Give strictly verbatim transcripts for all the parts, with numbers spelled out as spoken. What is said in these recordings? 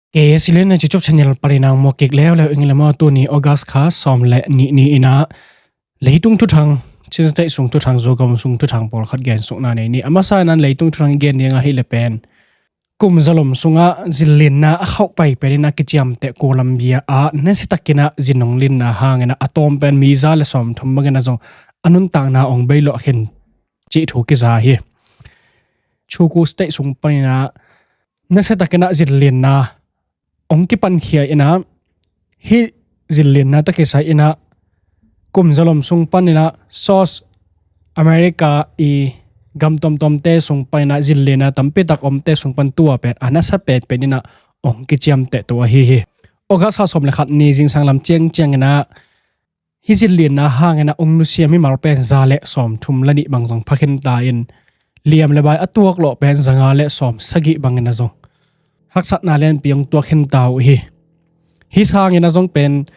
Kei Silian na YouTube channel panin ah muak kik leuleu ing le maw. Tuni August kha sawm le nih ni-in ah leitung thuthang, Chin State sung thuthang, Zogam sung thuthang pawlkhat gensukna nei ni. A masa-in ah leitung thuthang gen ding ahih leh pen kum zalom sungah zinlinna a khauh pai penin ah kiciamteh Colombia ah nasiatakin ah zin hong linna hangin ah a tawm pen mi za le sawmthum bangin ah zong a nuntakna hong bei luah khin cih thu kiza hi. Chuku State sung panin ah nasiatakin ah zinlinna hong kipankhia in ah, hih zinlinna tawh kisai in ah kum zalom sung panin ah South America i gam tuamtuamte sung panin ah zinlinna tampitak omte sung pan tua pen a nasa penpen in ah hong kiciamteh tua ahi hi. August kha sawm le khat ni zingsang lam ciangciangin ah hih zinlinna hangin ah hong nusia mimal pen za le sawmthum le nih bang zong pha khin ta in, liam le bai a tuak lawh pen za nga le sawmsagih bangin ah zong haksatna lianpi hong tuak khin ta uh hi. Hih sangin ah zong pen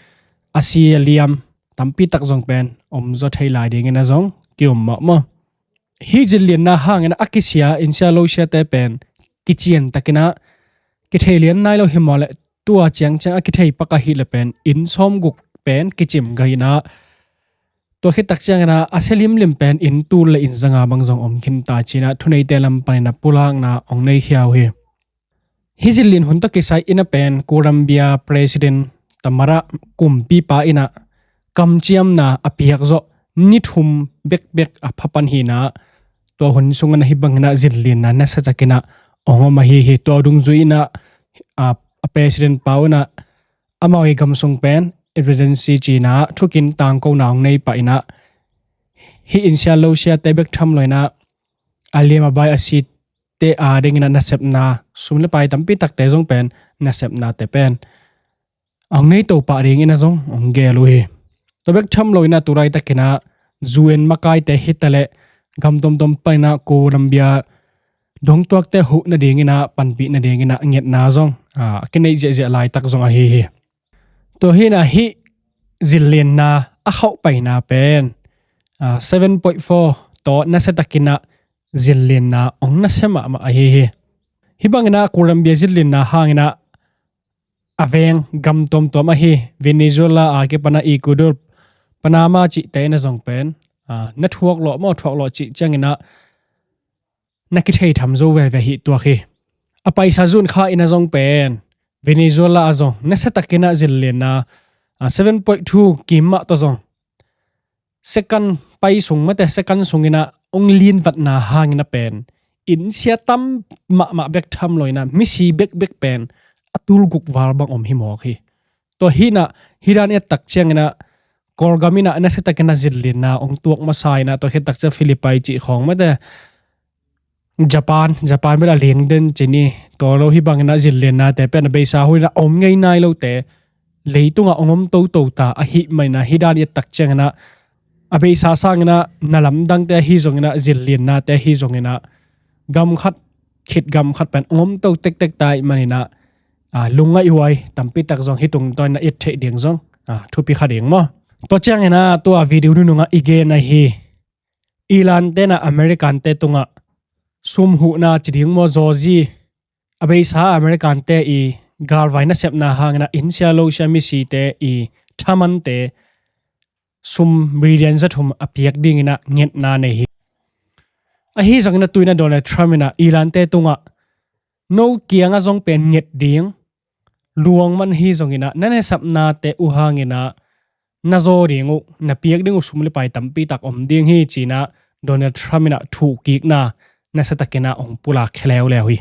a si a liam tampitak zong pen om zaw thei lai dingin ah zong ki-um mahmah. Hih zinlinna hangin ah a kisia innsia losiate pen kiciantakin ah kithei lian nai lo hi mawh leh, tua ciangciang a kithei pak ahih leh pen inn sawmguk pen kicim gah in ah, tua khit tak ciangin ah a sia limlim pen inn tul le inn za nga bang zong om khin ta ci-in ah thuneite lam panin ah pulakna hong nei khia uh hi. Hih zinlin hun tawh kisai in ah pen Colombia President Tamara kumpipa in ah kamciamna a piak zawh ni thum bekbek a pha pan hi-in ah, tua hun sungin ah hih bangin ah zinlinna nasiatakin ah hong om ahi hi. Tua dungzui in ah, a, a president pa un ah amau i gam sung pen emergency ci-in ah thukin tangkona hong nei pah in ah, hih innsia losiate bek tham lo in ah a liam a bai a site a dingin ah nasepna, sum le pai tampitakte zong pen nasepnate pen hong nei to pah dingin ah zong hong gel uh hi. Tua bek tham lo in ah tu laitakin ah U N makaite hi ta leh gam tuamtuam panin ah Colombia dongtuakte huh nadingin ah panpih nadingin ah ngetna zong, a, a kineih ziahziah laitak zong ahi hi. Tua hi-in ah hih zinlinna a khauh paina pen, a, seven point four tawh nasiatakin ah zinlinna hong nasia mahmah ahi hi. Hih bangin ah Colombia zinlinna hangin ah a veng gam tuamtuam ahi Venezuela a kipan ah Ecuador, Panama cihte in ah zong pen, a, na thuak lawh maw, thuak lawh cih ciangin ah na kithei tham zo veve hi tuak hi. A paisa zun kha in ah zong pen Venezuela ah zong nasiatakin ah zinlinna, a, seven point two kim mah tawh zong second pai sung mate, second sungin ah hong linvatna hangin ah pen innsia tam mahmah bek tham lo in ah misi bekbek pen a tulguk val bang om hi mawk hi. Tua hi-in ah hih dan i et tak ciangin ah Kawlgam in ah nasiatakin ah zinlinna hong tuak masa in ah, tua khit tak ciang Philippines cih khawng mate, Japan, Japan bel a liang den ci ni. Tua lo hih bangin ah zinlinnate pen a beisa hun in ah a om ngei nai lote leitungah hong om toto ta ahih manin ah hih dan i et tak ciangin ah a beisa sangin ah na lamdangte ahi zongin ah zinlinnate ahi zongin ah gam khat khit gam khat pen hong om to tektek ta ahih manin ah, a, lungngaihhuai tampitak zong hih tungtawn in ah i et theih ding zong, a, thupi kha ding maw. Tua ciangin ah tua video nunung ah i gen ahi Iran te in ah American te tungah sum huhna ci ding maw, zawzi, a beisa American te i galvai nasepna hangin ah innsia losia misite i thamante sum billion za thum a piak dingin ah ngetna nei hi. Ahi zongin ah tu-in ah Donald Trump in ah Iran te tungah no kiangah zong pen nget ding, luang man hi zongin ah na nasepnate uh hangin ah na zaw ding uh, na piak ding uh sum le pai tampitak om ding hi ci-in ah Donald Trump in ah thuhkikna nasiatakin ah hong pulak khia leuleu hi.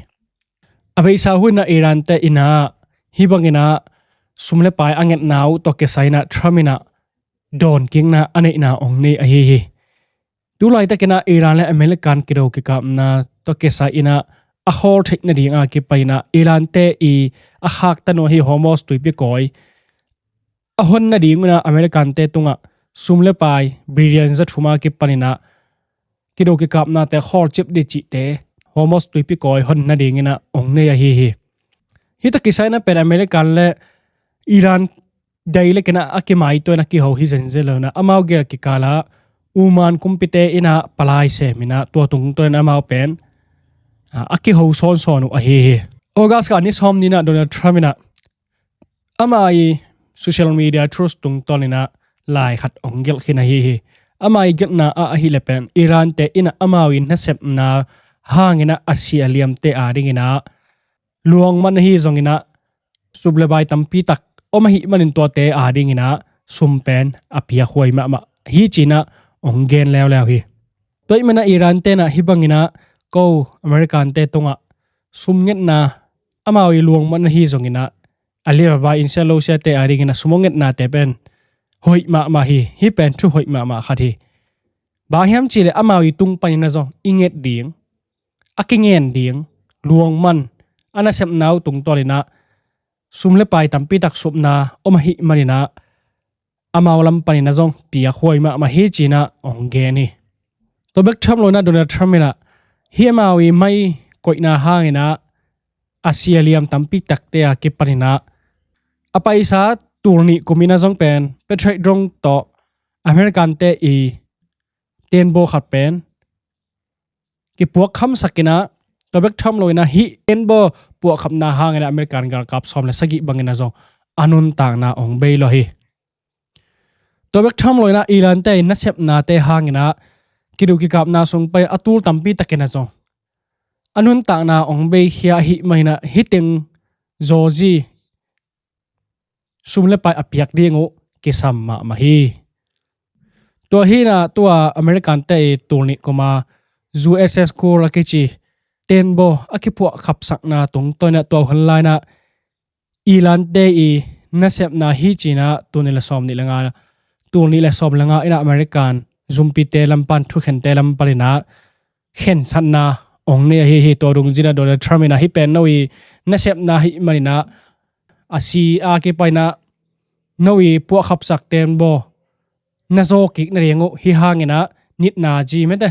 A beisa hun in ah Iran te in ah hih bangin ah sum le pai a ngetna uh tawh kisai in ah Trump in ah dawnkikna a neihna hong nei ahi hi. Tu laitakin ah Iran le American kido kikapna tawh kisai in ah a khawl theih nading a kipan in ah Iran te i a khaktan uh ahi Hormuz tuipi kawi a hon nading un ah American te tungah sum le pai billion za thum a kipan in ah kido kikapnate khawlcip ding cihte Hormuz tuipi kawi hon nadingin ah hong nei ahi hi. Hih tawh kisai in ah pen American le Iran dai le kei in ah a kimaito in ah kiho hi zenzen lo in ah amau gel kikal ah Oman kumpite in ah palai sem in ah tua tungtawn in ah amau pen, a, a kiho sawnsawn uh ahi hi. August kha ni sawm ni-in ah Donald Trump in ah ama i social media Truth tungtawn in ah lai khat hong gelh khin ahi hi. Ama i gelhna ah ahih leh pen Iran te in ah amau i nasepna hangin ah a si a liamte adingin ah luang man ahi zongin ah sum le pai tampi tak om ahih manin tuate adingin ah sum pen a piakhuai mahmah hi ci-in ah hong gen leuleu hi. Tua ahih manin ah Iran te in ah hih bangin ah ko American te tungah sum ngetna amau i luang man ahi zongin ah a liam a pai in sia lo siate adingin ah sum hong ngetnate pen hoih mahmah hi. Hih pen thu hoih mahmah khat hi. Bang hiam cih leh amau i tung panin ah zong i nget ding, a kingen ding, luang man, a nasepna uh tungtawn in ah sum le pai tampi tak supna om ahih manin ah amau lam panin ah zong piakhuai mahmah hi ci-in ah hong gen hi. Tua bek tham lo-in ah Donald Trump in ah hih amau i mai koihna hangin ah a si a liam tampi takte a kipanin ah a paisa tul nih kum in ah zong pen Patriot drone tawh American te i tenbaw khat pen kipuak khamsak in ah, tua bek tham lo-in ah hih tenbaw puahkhapna hangin ah American galkap sawm le sagih bangin ah zong a nuntakna hong bei lua hi. Tua bek tham lo-in ah Iran te i nasepnate hangin ah kiduh kikapna sung pai a tul tampi takin ah zong a nuntakna hong bei khia ahih manin ah hih teng zawzi sum le pai a piak ding uh kisam mahmah hi. Tua hi-in ah tua American te i tul nih kum a U S S Cole a kici tenbaw a kipuahkhapsakna tungtawn in ah tua hun lai-in ah Iran te i nasepna hi ci-in ah tul nih le sawm nih le nga, tul nih le sawm le nga in ah American zumpite lam pan, thukhente lam panin ah khensatna hong nei ahi hi. Tua dungzui-in ah Donald Trump in ah hih pen no i nasepna ahih manin ah a si a kipan in ah no i puahkhapsak tenbaw na zaw kik nading uh hih hangin ah nitna ci mete,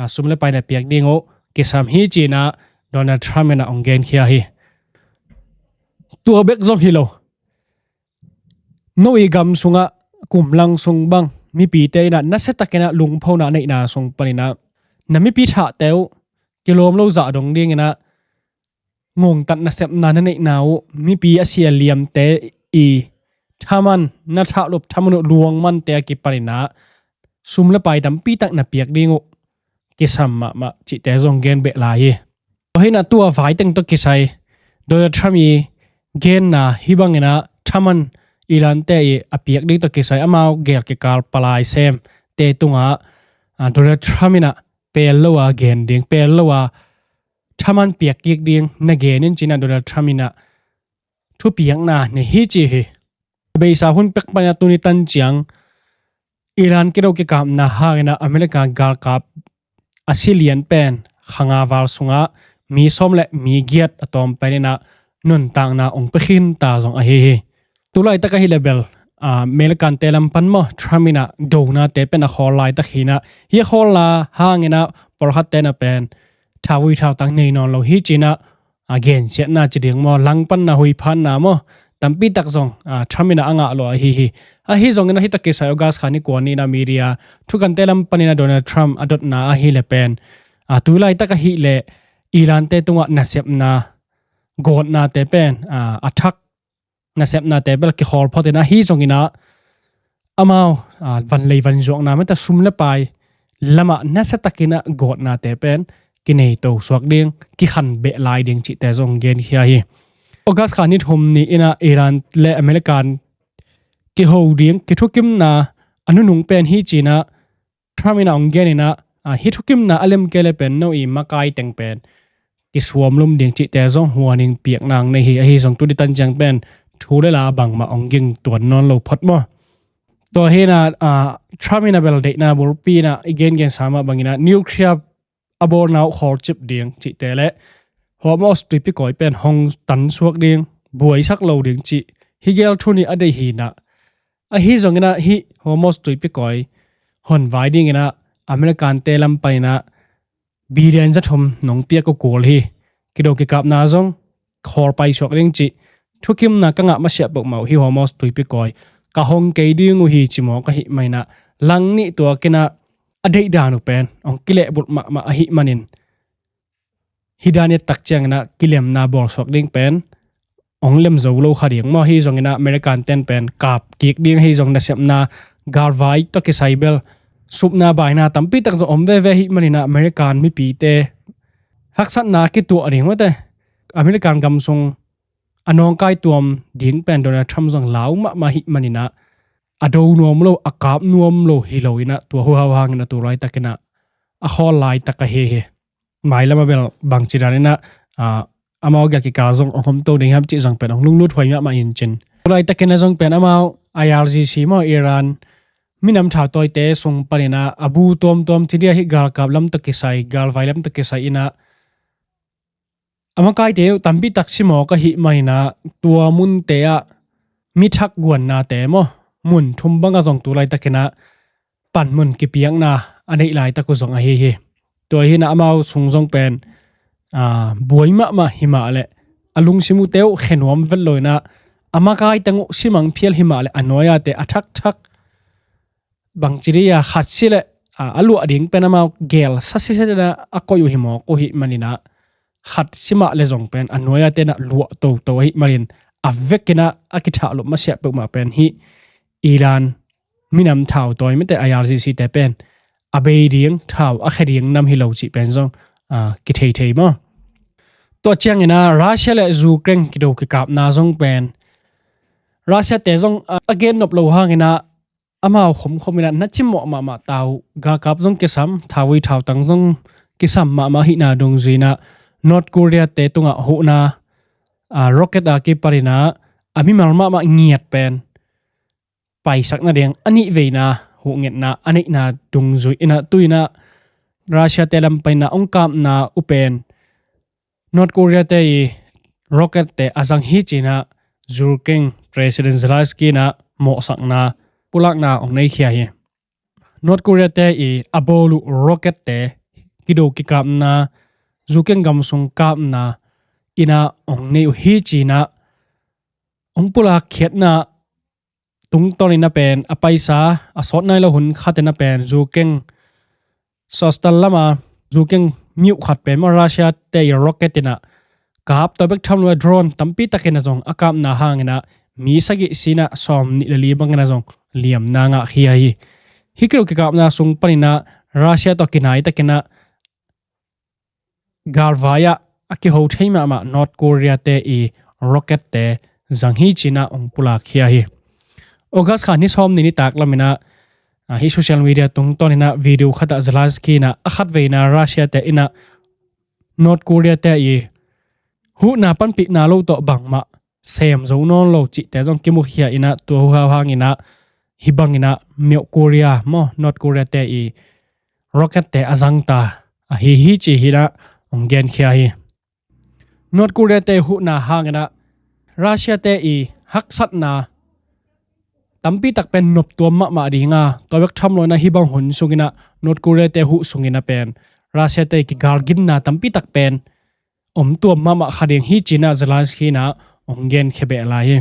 a, sum le pai na piak ding uh kisam hi ci-in ah Donald Trump in ah hong genkhia hi. Tua bek zong hi lo, no i gam sungah kum lang sung bang mipite in ah nasiatakin ah lungphona neihna sung panin ah na mipi thahte uh kilawm lo zah dong dingin ah ngongtat nasepna na neihna uh, mipi a si a liamte i thaman, na thahlup thaman uh luang mante a kipanin ah sum le pai tampi tak na piak ding uh kisam mahmah cihte zong gen beh lai hi. Tua hi-in ah tua vai teng tawh kisai Donald Trump i genna hih bangin ah thaman Iran te i a piak ding tawh kisai amau gel kikal palai semte tungah, a, Donald Trump in ah pel lo a gen ding, pel lo a thaman piak kik ding na gen in ci-in ah Donald Trump in ah thupiakna nei hi ci hi. Beisa hun pek panin ah tuni tan ciang Iran kido kikapna hangin ah America galkap a si lian pen kha nga val sungah mi sawm le mi giat a tawm pen in ah nuntakna hong pia khin ta zong ahi hi. Tu laitak ahih leh bel, a, American te lam pan maw, Trump in ah donate pen a khawl laitak hi-in ah, hih a khawlna hangin ah pawlkhatte in ah pen thauvui thautang nei nawn lo hi ci-in ah, a, gensiatna ci ding maw, langpanna, huiphanna maw, tampi tak zong, a, Trump in ah a ngah lua ahi hi. Ahi zongin ah hih tawh kisai August kha ni kua ni-in ah media thukante lam panin ah Donald Trump a dotna ahih leh pen, a, tu laitak ahih leh Iran te tungah nasepna, gawtnate pen, a, a thak nasepnate bel kikhawl phot in ah, ahi zongin ah amau, a, van lei van zuakna mete, sum le pai lamah nasiatakin ah gawtnate pen kinei to suak ding, kikhan beh lai ding cihte zong genkhia hi. August kha ni thum ni-in ah Iran le American kiho ding kithukimna a nunung pen hi ci-in ah Trump in ah hong gen in ah, a, hih thukimna a lem kei leh pen no i makai teng pen kisuamlum ding cihte zong warning piakna nei hi. Ahi zong tuni tan ciang pen thu le la bangmah hong ging tuan nawn lo phot maw. Tua hi-in ah, a, Trump in ah bel deihna bulpi in ah i gengensa mah bangin ah nuclear a bawlna uh khawlcip ding cihte le Hormuz tuipi kawi pen hong tan suak ding, buaisak lo ding cih hih gel thu nih a deih hi-in ah, ahi zongin ah hih Hormuz tuipi kawi hon vai dingin ah American te lam panin ah billion za thum nong piak uh kul hi. Kido kikapna zong khawl paisuak ding cih thukimna ka ngah masiah peuhmah uh, hih Hormuz tuipi kawi ka hong kei ding uh hi ci mawk ahih manin ah, lang nih tuakin ah a deihdan uh pen hong kilehbulh mahmah ahih manin hih dan i et tak ciangin ah kilemna bawlsuak ding pen hong lem zo lo kha ding maw. Hih zongin ah American ten pen kap kik ding, hih zong nasepna galvai tawh kisai bel supna baina tampi tak zong om veve ahih manin ah American mipite haksatna kituah ding mate. American gam sung a nawngkai tuam ding pen Donald Trump zong lau mahmah ahih manin ah a do nuam lo, a kap nuam lo hi lo in ah, tua huhau hangin ah tu laitakin ah a khawl laitak ahi hi. Mailam a bel bangci dan in ah, ah, amau giat kikal zong hong om to ding hiam cih zong pen hong lunglut huai mahmah in cin. Tu laitakin ah zong pen amau I R G C maw, Iran minam thautawite sung panin ah a bu tuamtuam ci dia hih galkap lam tawh kisai, galvai lam tawh kisai in ah a makaite uh tampi tak simawk ahih manin ah tua munte ah mi thak guannate maw, mun thum bangah zong tu laitakin ah panmun kipiakna a neih laitak uh zong ahi hi. Tua hi in ah amau sung zong pen, ah, buai mahmah hi mah leh a lungsim uhte uh khe nuam vet lo in ah a makaite uh simang phial hi mah leh a nuai-ate a thakthak bangci dia khat si leh, a, a luah ding pen amau gel sa siset in ah a koih uh hi mawk uh ahih manin ah khat si mah leh zong pen a nuai-ate in ah luah toto ahih manin a vekin ah a kithah lop masiah peuhmah pen hih Iran minam thautawi mate I R G C te pen a bei ding, thau a khe ding nam hi lo cih pen zong, a, kitheithei maw. Tua ciangin ah Russia le Ukraine kido kikapna zong pen Russia te zong, a, a gen nop lo hangin ah amau khomkhom in ah na cimawh mahmah ta uh. Galkap zong kisam, thauvui thautang zong kisam mahmah ahihna dungzui in ah North Korea te tungah huhna, a, rocket a kipanin ah a mimal mahmah ngiat pen paisak nading a nih veina huhngetna a neihna dungzui in ah tu in ah Russia te lam panin ah hong kapna uh pen North Korea te i rocket te a zang hi ci in ah Ukraine President Zelensky in ah mawhsakna pulakna hong nei khia hi. North Korea te i a bawl uh rocket te kido kikapna, Ukraine gam sung kapna in ah hong nei uh hi ci in ah hong pulak khiatna tungtawn in ah pen a paisa a sawt nai lo hun khat in ah pen Ukraine coastal lama Ukraine miuh khat pen maw Russia te i rocket in ah kap, tua bek tham lo in ah drone tampi takin ah zong a kapna hangin ah mi sagih si in ah sawmnih le li bangin ah zong liamna ngah khia hi. Hih kido kikapna sung panin ah Russia tawh kinai takin ah galvai ah a kiho thei mahmah North Korea te i rocket te zang hi ci in ah hong pulak khia hi. August kha ni sawmnih ni taklam in ah, a, hih social media tungtawn in ah video khat ah Zelensky in ah a khatvei in ah Russia te in ah North Korea te i huhna panpihna lo tawh bangmah sem zo nawn lo cihte zong kimukhia in ah tua huhau hangin ah hih bangin ah meuh Korea maw North Korea te i rocket te a zangta ahi hi ci hi in ah hong genkhia hi. North Korea te huhna hangin ah Russia te i haksatna tampi tak pen noptuam mahmah ding a, tua bek tham lo in ah hih bang hun sungin ah North Korea te huh sungin ah pen Russia te i kigalginna tampi tak pen om tuam mahmah kha ding hi ci in ah Zelensky in ah hong genkhia beh lai hi.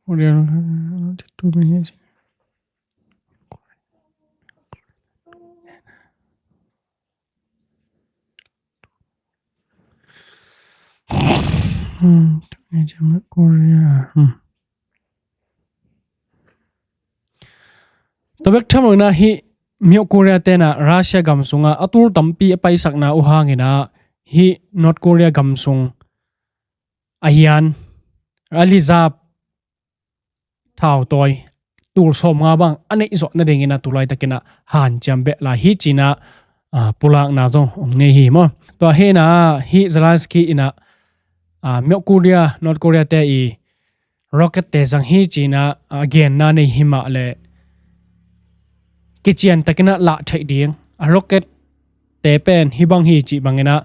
Korea. Tua bek tham lo in ah hih meuh Korea te in ah Russia gam sungah a tul tampi a paisakna uh hangin ah hih North Korea gam sung a hian a lizap thautawi tul sawmnga bang a neih zawh nadingin ah tu laitakin ah hanciam beh lai hi ci in ah, a, pulakna zong hong nei hi maw. Tua hi in ah hih Zelensky in ah, a, meuh Korea, North Korea te i rocket te zang hi ci in ah a genna nei hi mah leh kician takin ah lah theih ding, a rocket te pen hih bang hi cih bangin ah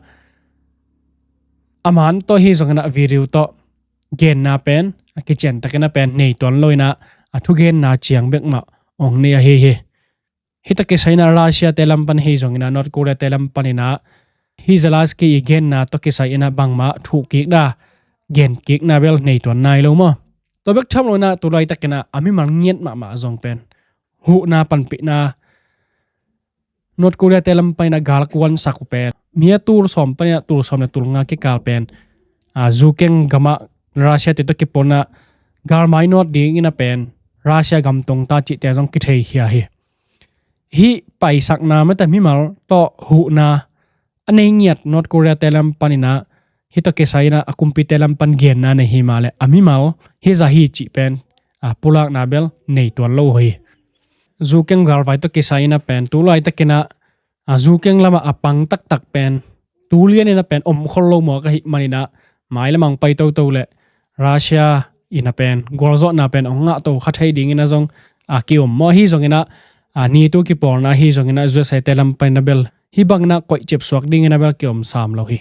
a man tawh hi zongin ah video tawh genna pen a kician takin ah pen nei tuan lo in ah a thugenna ciang bek mah hong nei ahi hi. Hih tawh kisai in ah Russia te lam pan hi zongin ah North Korea te lam panin ah hih Zelensky i genna tawh kisai in ah bangmah thuhkikna, genkikna bel nei tuan nai lo maw. Tua bek tham lo in ah tu laitakin ah a mimal ngiat mahmah zong pen huhna panpihna North Korea te lam panin ah galkuan sak uh pen mi a tul sawm panin ah tul sawm le tul nga kikal pen, a, zukeng gamah Russia te tawh kipawlna gal mainawt dingin ah pen Russia gam tungta cihte zong kitheikhia hi. Hih paisakna mate mimal tawh huhna a nei ngiat North Korea te lam panin ah hih tawh kisai in ah a kumpite lam pan genna nei hi mah leh a mimal hih zah hi cih pen, a, pulakna bel nei tuan lo uh hi. Zukeng galvai tawh kisai in ah pen tu laitakin ah, a, zukeng lamah a pang taktak pen tu lianin ah pen om khol lo mawk ahih manin ah mailam ah pai toto leh Russia in ah pen gualzawhna pen hong ngahto kha thei dingin ah zong, a, ki-om maw. Ahi zongin ah, a, NATO kipawlna ahi zongin ah U S A te lam panin ah bel hih bangin ah koih cipsuak dingin ah bel ki-om sam lo hi.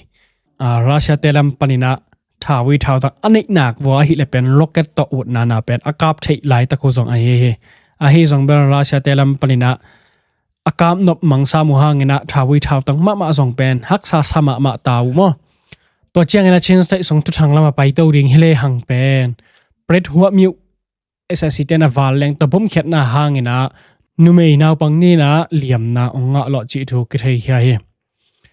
A, Russia te lam panin ah thauvui thautang a neih nak vua ahih leh pen rocket tawh utna na pen a kap theih laitak uh zong ahi hi. Ahi zong bel Russia te lam panin ah a kap nop mang sam uh hangin ah thauvui thautang mahmah zong pen haksa sa mahmah ta uh maw. Tua ciangin ah Chin State sung thuthang lamah paito ding hi lehang pen Pret Huah Myo S S C te in ah vanleng tawh bomkhiatna hangin ah numei naupang nih in ah liamna hong ngah lawh cih thu kitheikhia hi.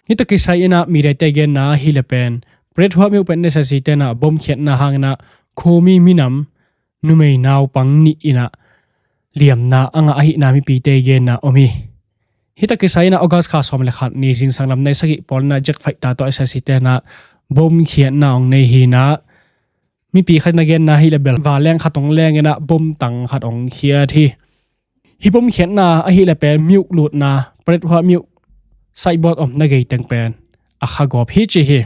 Hih tawh kisai in ah mediate genna ahih leh pen Pret Huah Myo pen S S C te in ah bomkhiatna hangin ah khomi minam numei naupang nih in ah liamna a ngah ahihna mipite genna om hi. Hih tawh kisai in ah August kha sawm le khat ni zingsang lam nai sagih pawl in ah jet fighter tawh S S C te in ah bomkhiatna hong nei hi in ah mipi khat in ah genna ahih leh bel vanleng khat hong lengin ah bom tang khat hong khiat hi. Hih bomkhiatna ahih leh pen myo lutna Pret Huah Myo saibawt omna gei teng pen a kha gawp hi ci hi.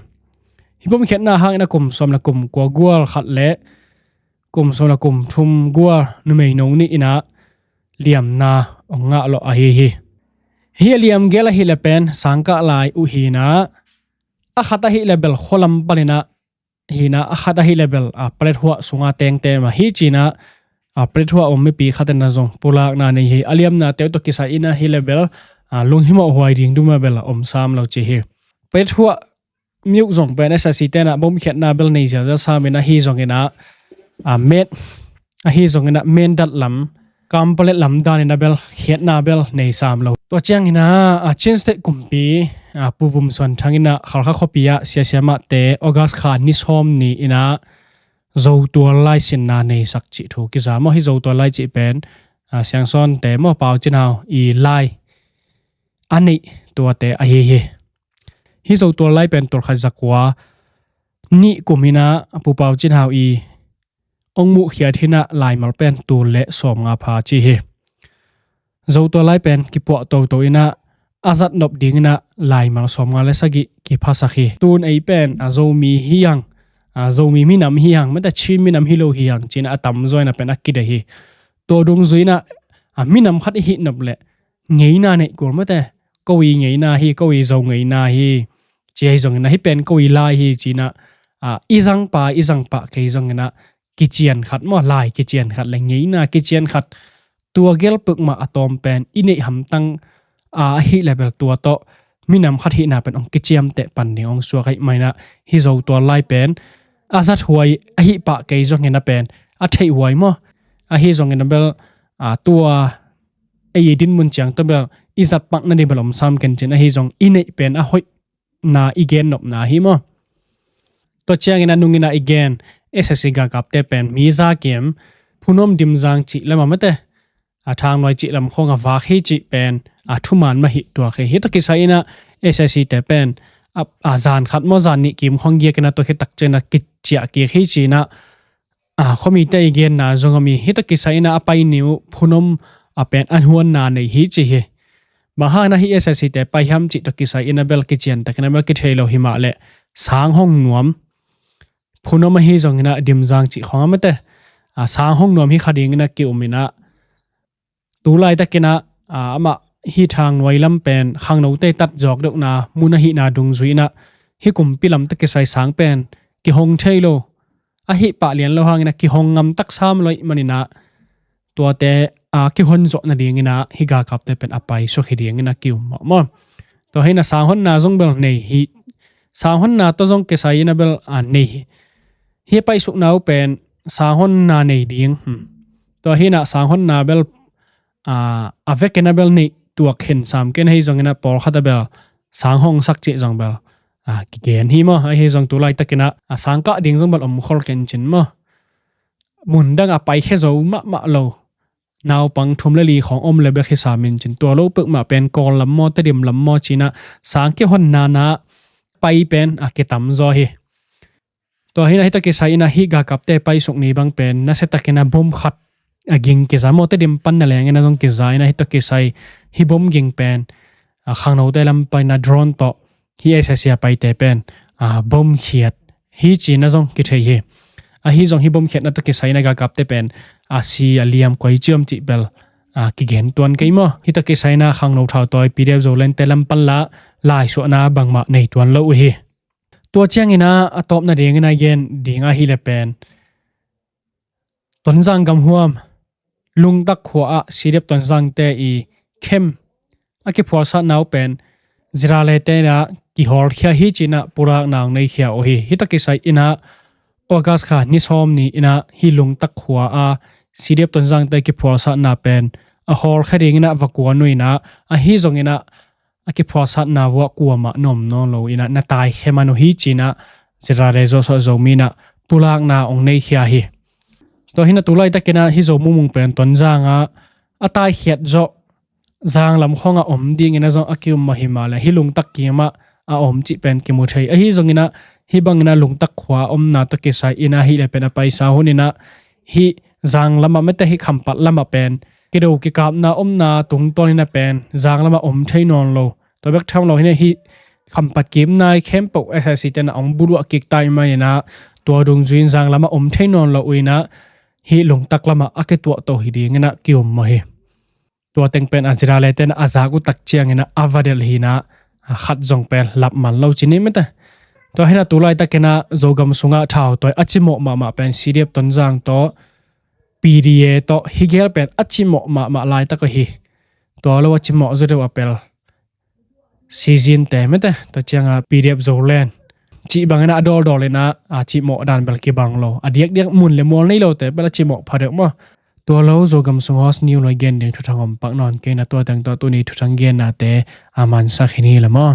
Hih bomkhiatna hangin ah kum sawm le kum kua gual khat le kum sawm le kum thum gual numeino nih in ah liamna hong ngah lawh ahi hi. Hih a liam gel ahih leh pen sangkah lai uh hi in ah a khat ahih leh bel khua lam panin ah hi in ah a khat ahih leh bel, a, Pret Huah sunga tengte mah hi ci in ah, a, Pret Huah om mipi khat in ah zong pulakna nei hi. A liamnate uh tawh kisai in ah ahih leh bel, a, lunghimawh huai ding dum ah bel a om sam lo ci hi. Pret Huah Myo zong pen S S C te in ah bomkhiatna bel nei zialzial sam in ah ahi zongin ah, a, met ahi zongin ah mendat lam Kampalet lam danin ah bel khiatna bel nei sam lo. Tua ciangin ah, a, Chin State kumpi, a, Pu Vum Suan Thang in ah Khalkha khuapi ah siasia mahte August kha ni sawm ni in ah Zotual lai sinna neisak cih thu kiza maw. Hih Zotual lai cih pen, a, Siangsawnte maw, Pau Cin Hau i lai a neih tuate ahi hi. Hih Zotual lai pen tul khat za kua nih kum in ah Pu Pau Cin Hau i hong muhkhiat hi in ah laimal pen tul le sawmnga pha ci hi. Zotual lai pen kipuah toto in ah a zat nop dingin ah laimal sawmnga le sagih kiphasak hi. Tun ei pen, a, Zomi hi hang, a, Zomi minam hi hang, mate Chin minam hi lo hi hang ci in ah a tamzaw in ah pen a kideih hi. Tua dungzui in ah, a, minam khat i hih nop leh ngeina neih kul, mate ko i ngeina hi, ko i Zo ngeina hi ci ahi zongin ah hih pen ko i lai hi ci in ah, a, i zangpa i zangpah kei zongin ah kician khat maw, lai kician khat le ngeina kician khat, tua gel peuhmah a tawm pen i neih hamtang, a, ahih leh bel tua tawh minam khat hihna pen hong kiciamteh pan ding hong suak ahih manin ah hih Zotual lai pen a zat huai ahih pah kei zongin ah pen a theih huai maw. Ahi zongin ah bel, a, tua ei i dinmun ciang tawh bel i zat pak nading bel om sam ken cin, ahi zong i neih pen a hoih na i gen nopna hi maw. Tua ciangin ah nungin ah i gen S S C galkapte pen mi za kim Phunom Dimzang cih lam ah mate, a, Thangnuai cih lam khawng a vak hi cih pen, a, thuman mah hi tuak hi. Hih tawh kisai in ah S S C te pen, a, a, zan khat maw zan nih kim khawng giak in ah tua khit tak ciangin ah kiciah kik hi ci in ah, a, khuamite i genna zong om hi. Hih tawh kisai in ah a pai ni uh Phunom ah pen a huanna nei hi ci hi. Bang hang in ah hih S S C te pai hiam cih tawh kisai in ah bel kician takin ah bel kithei lo hi mah leh sang hong nuam, Phunom ahi zongin ah Dimzang cih khawng ah mate, a, sang hong nuam hi kha dingin ah ki-um in ah tu laitakin ah, a, amah hih Thangnuai lam pen khangnote tat zawk deuhna mun ahihna dungzui in ah hih kumpi lam tawh kisai sang pen kihong thei lo, ahih pah lian lo hangin ah kihong ngam taksa om lo ahih manin ah tuate, a, kihon zawh nadingin ah hih galkapte pen a paisuak hi dingin ah ki-um mawh maw. Tua hi in ah sanghonna zong bel nei hi. Sanghonna tawh zong kisai in ah bel, a, nei hi. Hih paisukna uh pen sanghonna nei ding, hmm. Tua hi in ah sanghonna bel, a, a vekin ah bel neih tuak khin sam ken ahi zongin ah pawlkhat a bel sang hong sak cih zong bel a kigen hi maw. Ahi zong tu laitakin ah a sang kah ding zong bel om khol ken cin maw. Mun dang a paikhia zo mahmah lo naupang thum le li khawng om le bek hi sam in cin, tua lo peuhmah pen Kawl lam maw, Tedim lam maw ci-in ah sang kihonna na pai pen a kitam zaw hi. Tua hi-in ah hih tawh kisai in ah hih galkapte paisuk ni bang pen nasiatakin ah bom khat a ging kiza maw, Tedim pan na lengin ah zong kiza in ah hih tawh kisai hih bom ging pen a khangnote lam pan in ah drone tawh hih SAC a paite pen a bom khiat hi ci-in ah zong kithei hi. Ahi zong hih bom khiatna tawh kisai in ah galkapte pen a si a liam koi ci om cih bel a kigen tuan kei maw. Hih tawh kisai in ah khangno thautawi PDF Zolandte lam pan la laisuahna bangmah nei tuan lo uh hi. Tua ciangin ah a tawpna dingin ah gen ding ahih leh pen Tonzang gamhuam Lungtak khua ah CDF Tonzangte i khem a kiphualsatna uh pen ZRA-te in ah kihawlkhia hi ci-in ah pulakna hong neikhia uh hi. Hih tawh kisai in ah August kha ni sawm ni in ah hih Lungtak khua ah CDF Tonzangte kiphualsatna pen a hawlkhia dingin ah va kuan uh in ah, ahi zongin ah a kiphualsatna vuah kuamah na om nawn lo in ah na taikhe man uh hi ci-in ah ZRA le Zo suah Zomi in ah pulakna hong neikhia hi. Tua hi-in ah tu laitakin ah hih Zo Mung Mung pen Tonzang ah a taikhiat zawh zanglam khawng ah om dingin ah zong a ki-um mah hi mah leh hih Lungtak kim ah a om cih pen kimu thei. Ahi zongin ah hih bangin ah Lungtak khua omna tawh kisai in ah ahih leh pen a paisa hun in ah hih zanglam ah mete hih Khampat lam ah pen kido kikapna omna tungtawn in ah pen zanglam ah om thei nawn lo. Tua bek tham lo hi-in ah hih Khampat kim nai khempeuh SAC-te in ah hong buluah kik ta ahih manin ah tua dungzui in zanglam ah om thei nawn lo uh in ah hih Lungtak lam ah a kituahto hi dingin ah ki-um mah hi. Tua teng pen a ZRA-te in ah a zak uh tak ciangin ah a va delh hi-in ah a khat zong pen lap man lo ci ni mete. Tua hi-in ah tu laitakin ah Zogam sungah thautawi a cimawh mahmah pen CDF Tonzang tawh PDA tawh hih gel pen a cimawh mahmah laitak uh hi. Tua lo a cimawh zaw deuh a pel Sizin te mete, tua ciang a PDF Zoland cih bangin a dawldawl in a cimawh dan bel kibang lo. A diakdiak mun le mual nei lote bel a cimawh pha deuh maw. Tua lo Zogam sung host ni uh lo i gen ding thuthang om pak nawn kei na, tua teng tawh tuni thuthang gennate a mansak hi ni le maw.